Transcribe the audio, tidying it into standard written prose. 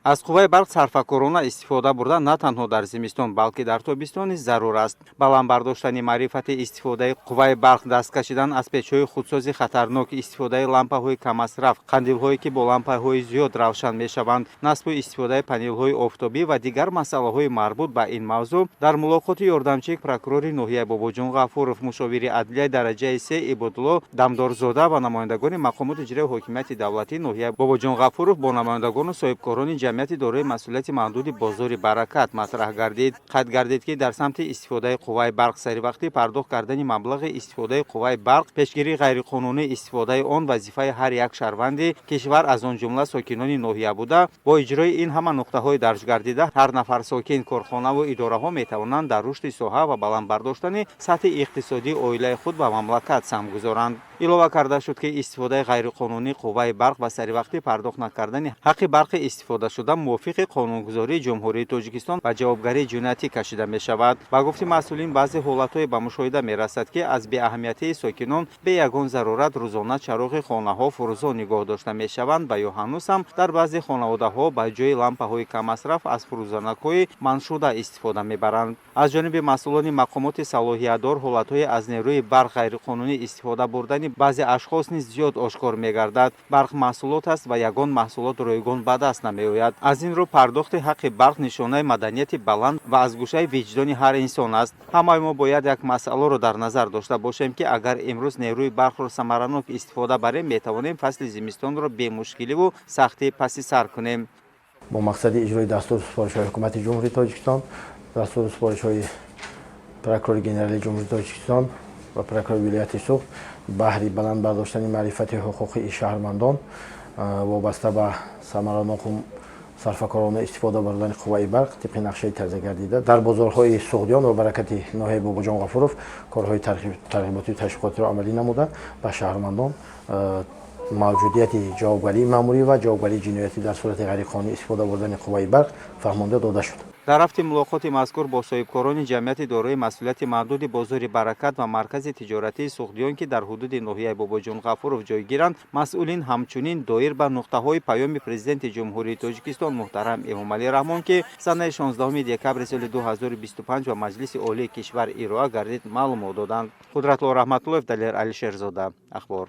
Аз қувваи барқ сарфакорона истифода бурдан на танҳо дар зимистон, балки дар тобистон низ зарур аст. Баланд бардоштани маърифати истифодаи қувваи барқ, даст кашидан аз печҳои худсози хатарнок, истифодаи лампаҳои каммасраф, қандилҳое ки бо лампаҳои зиёд равшан мешаванд, насбу истифодаи панелҳои офтобӣ ва дигар масъалаҳои марбут ба ин мавзӯъ дар мулоқоти ёрдамчии прокурори ноҳияи Бобоҷон Ғафуров, мушовири адлияи дараҷаи се Ибодулло Дамдорзода ва намояндагони мақомоти иҷрои ҳокимияти давлатии ноҳияи Бобоҷон Ғафуров бо намояндагону соҳибкорони ҷамъияти дорои масъулияти маҳдуди «Бозори Баракат» матраҳ гардид. Қайд гардид, ки дар самти истифодаи қувваи барқ, саривақтӣ пардохт кардани маблағи истифодаи қувваи барқ, пешгирии ғайриқонунии истифодаи он вазифаи ҳар як шаҳрванди кишвар, аз он ҷумла сокинони ноҳия буда, бо иҷрои ин ҳама нуқтаҳои дарҷгардида ҳар нафар сокин, корхонаву идораҳо метавонанд дар рушди соҳа ва баланд бардоштани сатҳи иқтисодии оилаи худ ва мамлакат саҳм гузоранд. Илова карда шуд, ки истифодаи ғайриқонунии қувваи барқ ва саривақтӣ пардохт накардани ҳаққи барқи истифодашуда мувофиқи қонунгузории Ҷумҳурии Тоҷикистон ба ҷавобгарии ҷиноятӣ кашида мешавад. Ба гуфти масъулин, баъзе ҳолатҳое ба мушоҳида мерасад, ки аз беаҳамиятии сокинон бе ягон зарурат рӯзона чароғи хонаҳо фурӯзон нигоҳ дошта мешаванд ва ё ҳанӯз ҳам дар баъзе хонаводаҳо ба ҷои лампаҳои каммасраф аз фурӯзанакҳои манъшуда истифода мебаранд. Аз ҷониби масъулони мақомоти салоҳиятдор ҳолатҳои аз нерӯи барқ ғайриқонунӣ истифода бурдани баъзе ашхос низ зиёд ошкор мегардад. Барқ маҳсулот аст ва ягон маҳсулот ройгон ба даст намеояд. Аз ин рӯ пардохти ҳаққи барқ нишонаи маданияти баланд ва аз гӯшаи виҷдони ҳар инсон аст. Ҳамаи мо бояд як масъаларо дар назар дошта бошем, ки агар имрӯз нерӯи барқро самаранок истифода барем, метавонем фасли зимистонро бемушкиливу сахтӣ паси сар кунем. Бо мақсади иҷрои дастуру супоришҳои Ҳукумати Ҷумҳурии Тоҷикистон, дастуру супоришҳои прокурори генералии Ҷумҳурии Тоҷикистон ва прокурори вилояти Суғд баҳри баланд бардоштани маърифати ҳуқуқии шаҳрвандон вобаста ба самараноку сарфакорона истифода бурдани қувваи барқ, тибқи нақшаи тартибгардида дар бозорҳои Суғдиён ва Баракати ноҳияи Бобоҷон Ғафуров корҳои тарғиботию ташвиқотиро амалӣ намуда, ба шаҳрвандон мавҷудияти ҷавобгарии маъмурӣ ва ҷавобгарии ҷиноятӣ дар сурати ғайриқонунӣ истифода бурдани қувваи барқ фаҳмонда дода шуд. Дар рафти мулоқоти мазкур бо соҳибкорони ҷамъияти дорои масъулияти маҳдуди «Бозори Баракат» ва маркази тиҷоратии Суғдиён, ки дар ҳудуди ноҳияи Бобоҷон Ғафуров ҷойгиранд, масъулин ҳамчунин доир ба нуқтаҳои Паёми Президенти Ҷумҳурии Тоҷикистон муҳтарам Эмомалӣ Раҳмон, ки санаи 16 декабри соли 2025 ба Маҷлиси Олии кишвар ироа гардид, маълумот доданд. Қудратулло Раҳматуллоев, Далер Алишерзода, Ахбор.